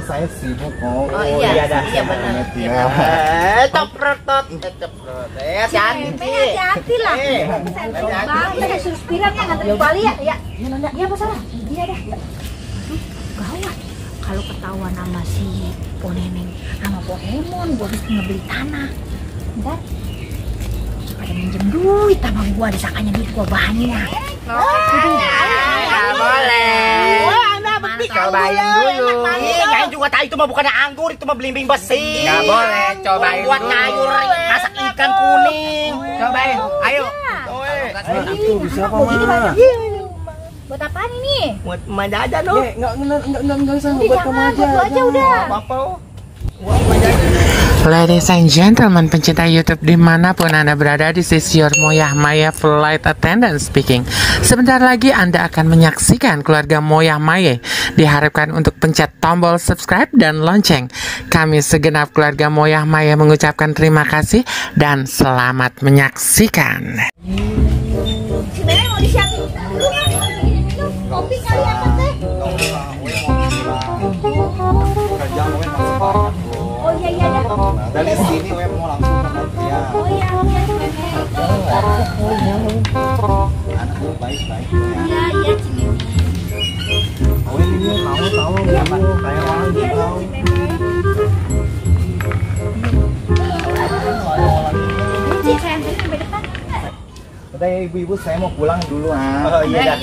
saya sibuk kok. Oh iya dah. Iya benar. Ceprot. Hati-hati. Hati-hati lah. Bang, saya suruh spiran ya nganterin Bali ya. Iya, Bos Salah. Iya dah. Gawat. Kalau ketahuan sama si Po Neneng sama Po Hemon, gua harus ngebeli tanah. Ntar ada minjem duit sama gua, disangkanya duit gua banyak. Nggak boleh. Cobain dulu. Kalian juga tahu itu mah bukannya anggur, itu mah belimbing besi. Nggak boleh, cobain buat dulu. ngayur masak ikan kuning. Cobain, ayo. Itu bisa apa, Ma? Buat apaan ini? Buat menjajan loh. Enggak usah buat kamu Jangan, aja. buat gua aja udah. Apa? Ladies and gentlemen, pencinta YouTube dimanapun Anda berada, this is your Moyah Maya Flight Attendant speaking. Sebentar lagi Anda akan menyaksikan keluarga Moyah Maya. Diharapkan untuk pencet tombol subscribe dan lonceng. Kami segenap keluarga Moyah Maya mengucapkan terima kasih dan selamat menyaksikan. Si Nenek mau disiapin dulu kan? Minum kopi kali apa teh? Kerja gue masih banyak loh. Oh iya dah. Dari sini gue mau langsung ke kerja. Oh iya. Anak lu baik-baik ya. Iya Cimimi. Oh ini tahu zaman kayak orang tahu. Ci, saya anterin sampai depan. Udah ya ibu-ibu, saya mau pulang dulu Oh iya dah.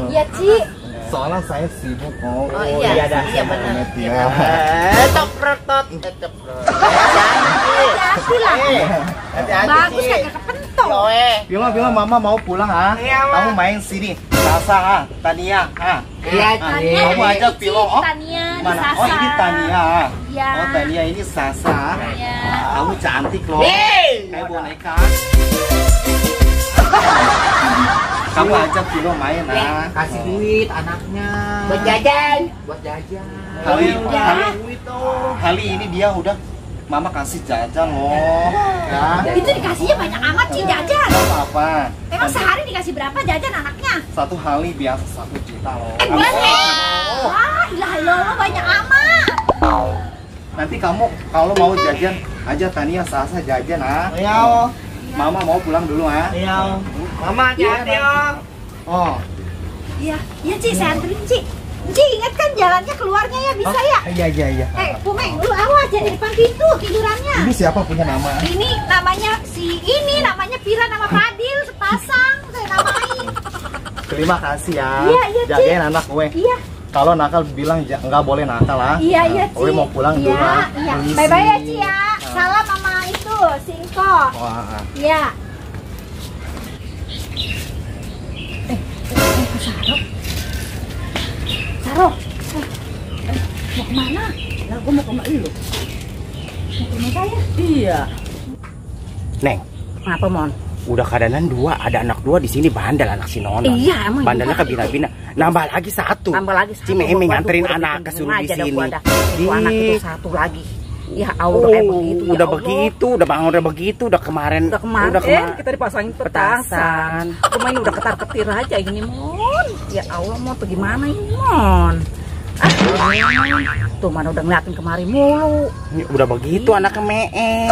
Iya Ci. Soalnya saya sibuk kok. Oh iya dah. Iya benar. Ceprot. Hati-hati lah. Hati-hati. Bagus kagak kepentok. Bilang mama mau pulang Iya, Ma. Kamu main sini. Sasa Tania Iya, Tania, kamu ini aja Ci, Pilo. Oh, Tania, ini mana? Sasa. Oh ini Tania. Iya. Oh Tania ini Sasa. Iya. Kamu cantik loh. Hei. Kayak boneka. Kamu ajak Pilo main Kasih duit anaknya. Buat jajan. Buat jajan. Kali ini dia udah Mama kasih jajan loh. Ya. Itu dikasihnya banyak amat Ci jajan. Apa? Emang sehari dikasih berapa jajan anaknya? Satu kali biasa 1 juta loh. Wah, ilah banyak amat. Nanti kamu kalau mau jajan aja Tania Sasa jajan Iya. Mama mau pulang dulu Iya. Mama hati-hati ya. Oh. Iya Ci, saya anterin Ci. Ci, ingat kan jalannya keluarnya ya, bisa ya? Iya. Pumeng, lu awas ya di depan pintu tidurannya. Ini siapa punya nama? Ini namanya namanya Pira nama Fadil, sepasang saya namain. Terima kasih ya. Iya, Ci. Jagain anak gue. Iya. Kalau nakal bilang nggak boleh nakal Iya, Ci. Gue mau pulang dulu Iya. Bye-bye ya, Ci ya. Salam sama itu, si Ingko. Wah. Iya. Saro. Mau kemana? Lah, gua mau ke emak lu. Mau ke rumah saya? Iya. Neng, Apa, Mon? udah keadaan 2, ada anak 2 di sini bandel anak si Nono. Iya, emang Bandelnya iya. kebina-bina. Nambah lagi 1. Tambah lagi satu. Cimeme Waduh, nganterin gua anak bikin ke suruh bunga di aja dah sini. gua dah. Itu anak itu 1 lagi. Ya Allah, Oh, kayak begitu. Ya udah Allah. begitu, udah begitu, udah kemarin. Udah kemarin kita dipasangin petasan. Cuma ini udah ketar-ketir aja ini, Mon. Ya Allah, Mon, bagaimana ini, Mon? Tuh mana udah ngeliatin kemari mulu. Ini udah begitu anaknya meeng.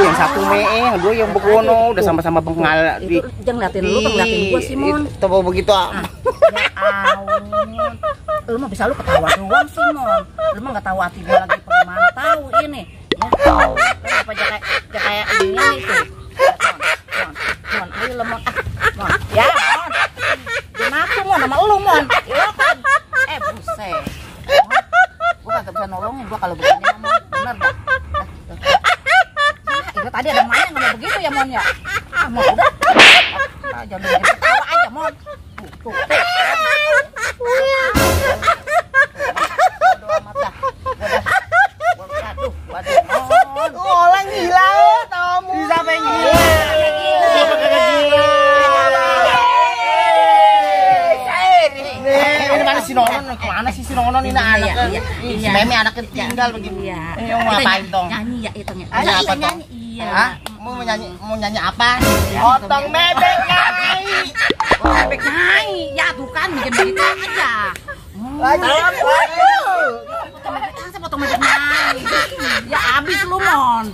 Yang 1 meeng, 2 yang begono, udah sama-sama bengal di. Itu jangan ngeliatin lu, ngeliatin gua sih, Mon. Itu begitu Ya Allah. Lu mah bisa lu ketawa doang sih, Mon. Lu mah nggak tahu hati gua lagi bagaimana, tahu ini. Ya. Apa kayak ini tuh. Mon, ayo lu, Mon. Mon. Ya, Mon. Jangan aku, Mon, sama lu, Mon. Ya kan. Buset. Gua kagak bisa nolongin gua kalau begini, Mon. Bener dah. Itu tadi ada mainan kalau begitu ya, Mon ya. Mon udah. Jangan bikin ketawa aja, Mon. Tuh. Orang gila, kamu. Bisa pengen gila. Ini mana si Nonon? Kemana sih si Nonon ini anaknya? Si Meme anaknya tinggal begini. Yang mau ngapain dong? Nyanyi ya itu nyanyi. Nyanyi apa dong? Iya. Mau nyanyi apa? Otong bebek nyanyi. Bebek nyanyi. Ya tuh kan bikin begitu aja. Waduh. itu mon.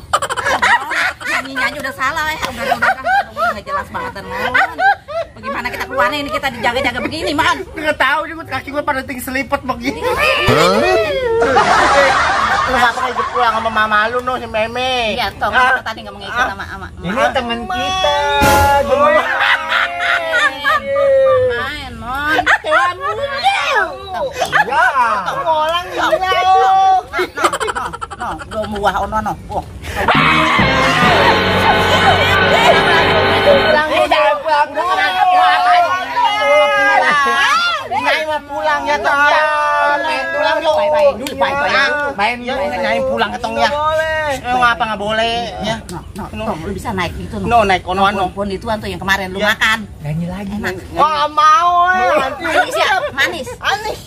Nyanyi udah salah ya. Udah nggak jelas banget mon. Bagaimana kita keluarnya ini kita dijaga-jaga begini man? Nggak tahu juga kaki gue pada tinggi selipet begini. Lu ngapa ngikut pulang sama mama lu no si Meme? Iya toh, kenapa tadi nggak mau ngikut sama Ini teman kita. main mon. Ya, ngolang ya. No, udah muah ono no. Oh. Nyai mau pulang ya tong ya. Pulang yuk. Main nyai pulang ya tong ya. Ngapa nggak boleh ya? No, lu bisa naik itu No naik konoan no. Pohon itu tuh yang kemarin lu makan. Nyanyi lagi. Enak. Oh mau Manis ya? Manis. Anis.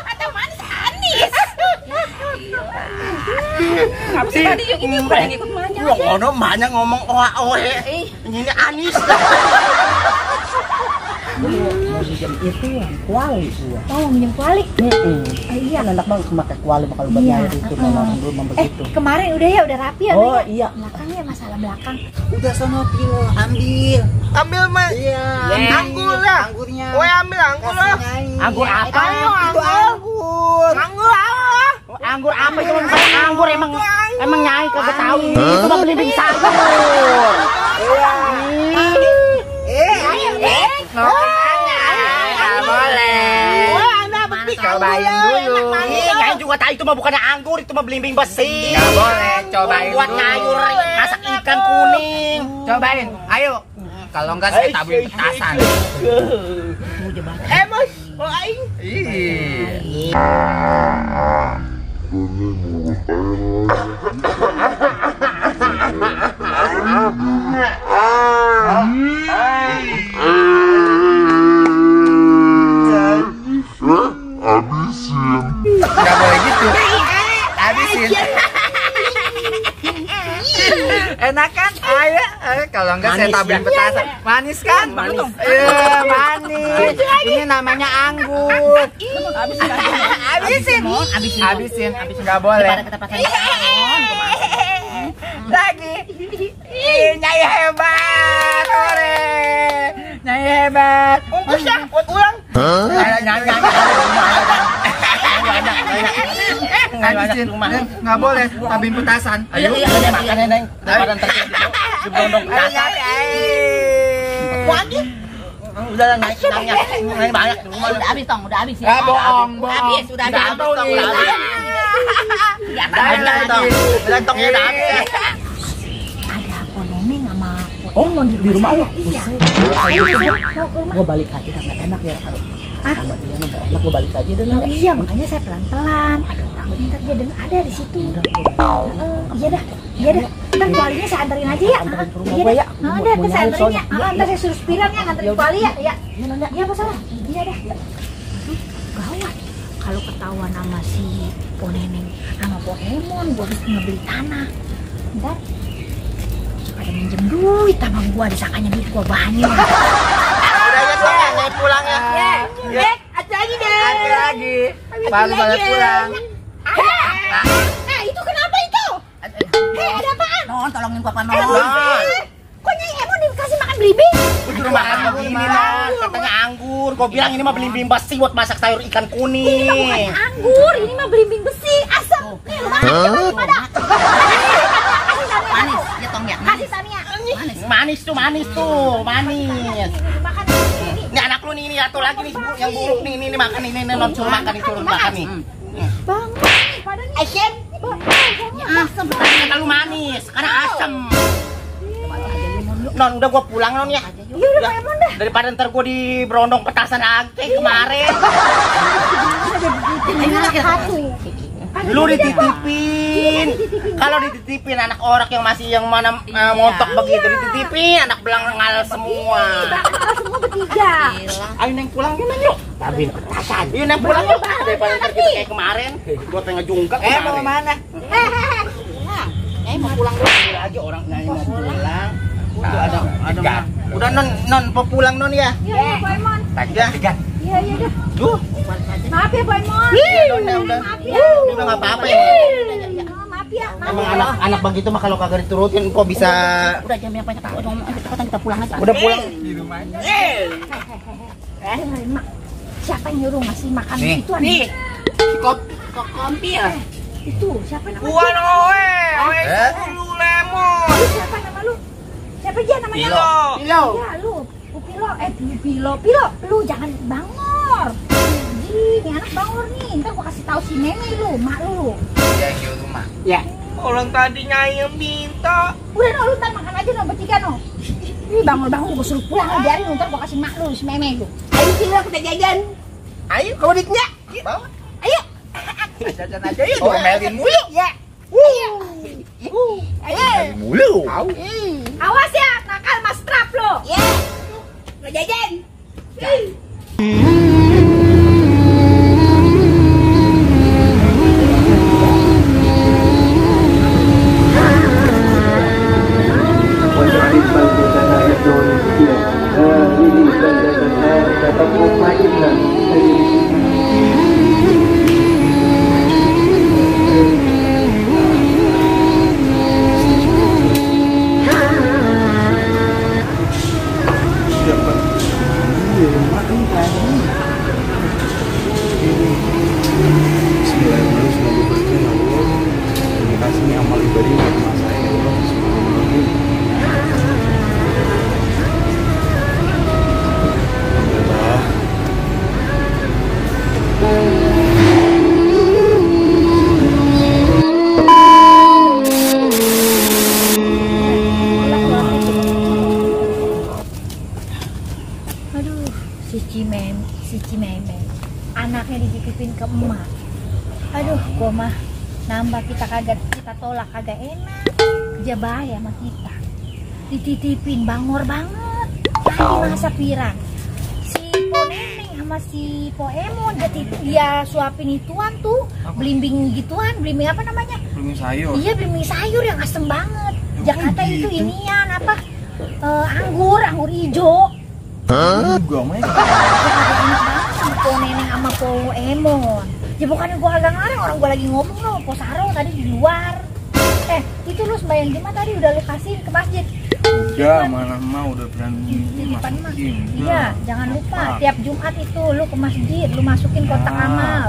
Ada manis anis. Apa sih tadi yang ini pada ngikut banyak? Lu ngono banyak ngomong oe. Ini Anis. Mau minjem itu yang kuali gua. Oh, minjem kuali. Iya. Kan enak banget pakai kuali bakal bayar itu memang belum begitu. Kemarin udah ya, udah rapi ya. Oh, Bang, ya? iya. Belakangnya masalah belakang. Udah sono Pilo ambil. Ambil mah. Iya. Anggur lah. Anggurnya. Gue ambil anggur lah. Anggur apa? Ayo anggur. Anggur apa? Anggur apa itu? Anggur emang nyai kagak tahu. Itu mah belimbing sagur. Iya. Cobain dulu. Nyai juga tahu itu mah bukan anggur, itu mah belimbing besi. Nggak boleh, cobain buat dulu. nyayur masak ikan kuning. Cobain, ayo. Kalau enggak saya taburin petasan. Mas, oh aing. Ih. Nggak boleh gitu. Habisin. Enak kan? Ayo, kalau enggak saya Manis taburin ya? petasan. Manis kan? Manis. Manis. Ini namanya anggur. Habisin. Habisin. Nggak boleh. Daripada kita pakai mon. Lagi. Nyai hebat. Ore. Nyai hebat. Ungkus ya, buat ulang. Nyai. Habisin. Nggak boleh. Taburin petasan. Ayo, ada makan neng. Daripada ntar di berondong petasan. Lagi. Udah lah naik banyak. Udah habis tong, udah habis ya. Ah, bohong. Habis, udah habis. Udah tong ya habis. Ada apa Neneng sama Oh, mau di rumah lu? Iya. Gua balik aja karena enak ya kalau sama dia nggak enak gua balik aja deh. Iya, makanya saya pelan-pelan. Aduh, takutnya ntar dia ada di situ. Iya dah. Ntar kualinya saya anterin aja ya. Anterin ke rumah Iya gua dah. ya. Nah, Mau ntar saya nyari anterin ya. soalnya. Ntar saya suruh Spiran ya nganterin kuali ya. Iya. Iya, apa salah? Iya dah. Gawat. Kalau ketahuan sama si Po Neneng sama Po Emon, gua harus ngebeli tanah. Ntar ada minjem duit sama gua, disangkanya duit gua banyak. Udah ya tong ya, naik pulang ya. Ada lagi deh. Ada lagi. Baru boleh pulang. Itu kenapa itu? Ada apaan? Non, tolongin papa non. Kok Nyai Emon dikasih makan belimbing? Itu rumah begini non, katanya anggur. Gua bilang ini mah belimbing besi buat masak sayur ikan kuning. Anggur, ini mah belimbing besi, asam. Nih, lu makan pada. Manis, ya tong ya. Kasih Tania. Manis tuh, manis. Makan ini. Ini anak lu nih, ini satu lagi nih yang buruk nih, ini makan ini non suruh makan nih, suruh makan nih. Bang, padanya Asam. Asam. Katanya terlalu manis, karena asam. Non, udah gua pulang non ya. iya udah Pak Emon dah. Daripada ntar gua di berondong petasan lagi kayak kemarin. Satu. Lu dititipin. Kalau dititipin anak orang yang mana montok begitu dititipin, anak belangal semua. Semua bertiga. Ayo neng pulang gimana yuk? Taburin petasan. Iya neng pulang yuk. Daripada ntar kita kayak kemarin. Gua pengen ngejungkak. Mau mana? Mau pulang dulu aja orang nyanyi mau pulang. Udah ada udah non mau pulang non ya. Iya, Pak Emon. Tadi Iya dah. Duh. Maaf ya Pak Imon. Udah. Maaf ya. Udah nggak apa-apa ya. Oh, maaf ya. Emang anak begitu mah kalau kagak diturutin kok bisa. Udah jam yang banyak tahu dong. Cepetan kita pulang aja. Udah pulang. Mak, siapa yang nyuruh ngasih makan Nih. gituan? Nih. Kompi ya. Itu siapa nama Buan dia? oe dulu lemon. Lu siapa nama lu? Siapa dia namanya? Pilo. Ya lu, Pilo, lu jangan bangor. Ini anak bangor nih, ntar gua kasih tahu si Meme lu, mak lu. Iya, di rumah. Ya. Orang tadi Nyai yang minta. Udah no, lu ntar makan aja no, bertiga no. Ini bangor gua suruh pulang, biarin lu, ntar gua kasih mak lu, si Meme lu. Ayo Pilo kita jajan. Ayo, kamu duitnya. Bawa. Ayo. Jajan aja yuk. Ngomelin mulu. Ya. Ayo. Ayo. Mulu. Awas ya, nakal mas trap lo. Ya. Mau jajan. Aduh, si Cimeme, anaknya dititipin ke emak. Aduh, gua mah nambah kita tolak kagak enak. Kerja bahaya sama kita. Dititipin bangor banget. Cari masa pirang. Si Po Neneng sama si Po Emon dia suapin ituan tuh, blimbing gituan, blimbing apa namanya? Blimbing sayur. Iya, blimbing sayur yang asem banget. Jakarta itu inian apa? Anggur hijau. Juga mah. Sama Po Neneng sama Po Emon. Ya bukannya gua agak ngarang, orang gua lagi ngomong loh, Po Saro tadi di luar. Itu lu sembahyang Jumat tadi udah lu kasihin ke masjid. Udah, malah mah udah berani Titipan mah. masukin. Iya, jangan lupa tiap Jumat itu lu ke masjid, lu masukin kotak Ya. amal.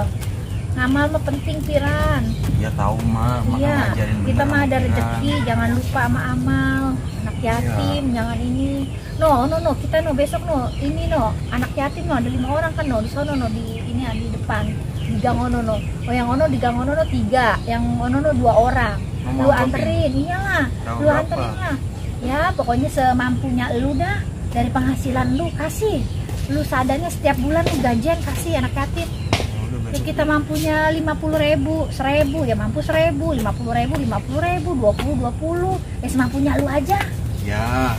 Ngamal mah penting piran. Ya tahu mah, maka Iya, ngajarin kita bener mah ada kan. rezeki, jangan lupa sama amal. Anak yatim, jangan ini. No, kita besok ini anak yatim ada 5 orang kan di sono di ini di depan. Di gang ono Oh yang ono di gang ono 3, yang ono 2 orang. Mama Lu amplopin. anterin, iyalah. Tahu Lu berapa? anterin lah. Ya, pokoknya semampunya lu dah. Dari penghasilan lu kasih. Lu sadarnya setiap bulan lu gajian kasih anak yatim. Ya kita mampunya 50.000, 1.000 ya mampu 1.000, 50.000, 20, ya semampunya lu aja. Ya,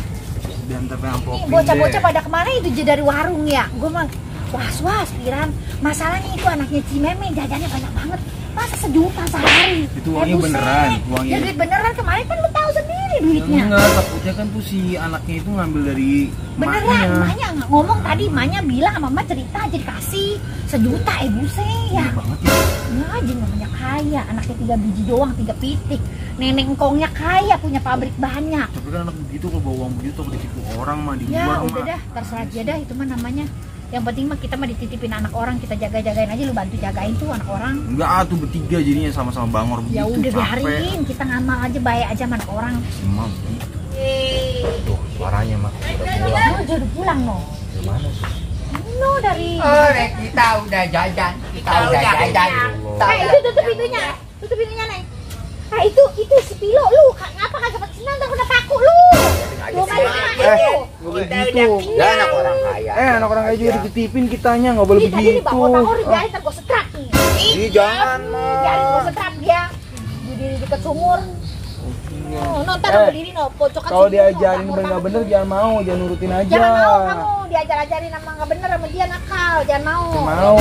diantar Nih amplopin bocah-bocah deh. pada kemana itu dari warung ya? Gue mah was-was pikiran. Masalahnya itu anaknya Cimeme jajannya banyak banget. Masa 1 juta sehari? Itu uangnya buset. beneran, uangnya. Ya duit beneran kemarin kan lu tahu sendiri duitnya. Enggak, takutnya kan tuh si anaknya itu ngambil dari Beneran, emaknya. emaknya nggak ngomong tadi, emaknya bilang sama mama cerita jadi kasih 1 juta buset ya. Banget ya. Ya aja namanya kaya, anaknya 3 biji doang, 3 pitik. Nenek engkongnya kaya, punya pabrik banyak. Tapi kan anak begitu kalau bawa uang begitu kalau ditipu orang mah di Ya luar udah mah. dah, terserah aja dah itu mah namanya. Yang penting mah kita mah dititipin anak orang, kita jaga-jagain aja, lu bantu jagain tuh anak orang. Enggak, tuh bertiga jadinya sama-sama bangor begitu. Ya udah capek. biarin, kita ngamal aja baik aja sama anak orang. Emang begitu. Tuh, suaranya mah udah pulang. Oh, udah pulang no. Gimana sih? No dari. Kita udah jajan. Kita udah jajan. Itu tutup pintunya nih. Ah itu si Pilo lu, ngapa kagak pakai senang udah paku lu. Lu balik Begitu. Ya anak orang kaya. Anak orang kayak juga dititipin kitanya, nggak boleh Tadi begitu. bangor biarin ntar gua setrap nih. Ih, jangan mah. Biarin gua setrap dia. Di dekat sumur. Ntar lu berdiri pojokan Kalau sini, diajarin bangor nggak banget bener lu. jangan mau, jangan nurutin aja. Jangan mau kamu diajar-ajarin sama nggak bener sama dia nakal, jangan mau. Mau.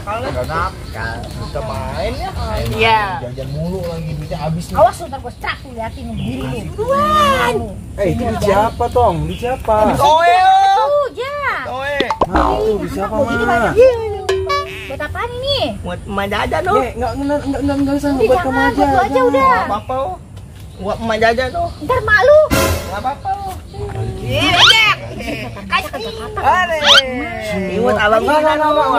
Enggak nakal. Kita main ya. Iya. Jajan mulu lagi duitnya habis nih. Awas lu ntar gua setrap tuh liatin lu berdiri lu. Duluan. Itu di siapa, Tong? Di siapa? Oe. Tuh, ja. Oe. Tuh, bisa apa, Ini Ma? banyak. Buat apaan ini? Buat emak jajan oh. Enggak usah Udah jangan, buat lu aja udah. Enggak apa-apa oh. Buat emak jajan oh. Ntar malu. Enggak apa-apa oh. Buat abang Enggak apa-apa oh.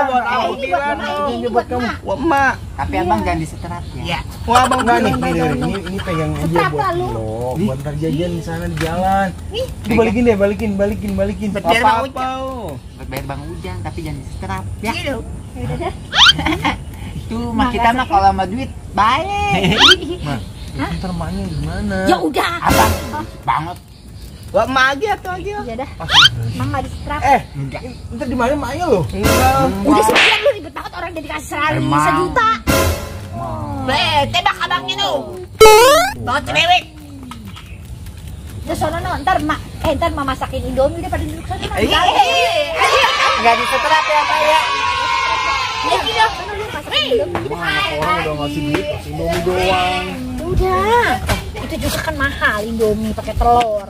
Buat abang Ini buat Dilan emak, oh. ini buat emak. Buat emak. Tapi abang jangan disetrap ya. Iya. Wah abang Enggak nih, Dilan. ini pegang aja Setrap buat lah lu. lo. Buat ntar jajan di sana di jalan. Dibalikin deh, balikin. Biar Bang Apa-apa. Buat bayar Bang Ujang tapi jangan disetrap ya. Ya udah dah. Itu mah kita mah kalau sama duit baik. Ntar maknya gimana? Ya udah. Abang banget. Buat emak lagi atau lagi oh. Ya dah. Emang nggak disetrap. Ntar di mana maknya lo? Enggak. Udah sekian lu ribet banget orang jadi kasih sejuta. Tebak abangnya tuh. Bawa cewek. Ya sono no, ntar mak masakin Indomie udah pada duduk sana. Enggak disetrap ya Pak ya. Ya gila, sono lu masakin Indomie. Orang udah ngasih duit, kasih Indomie doang. Udah. Itu juga kan mahal Indomie pakai telur.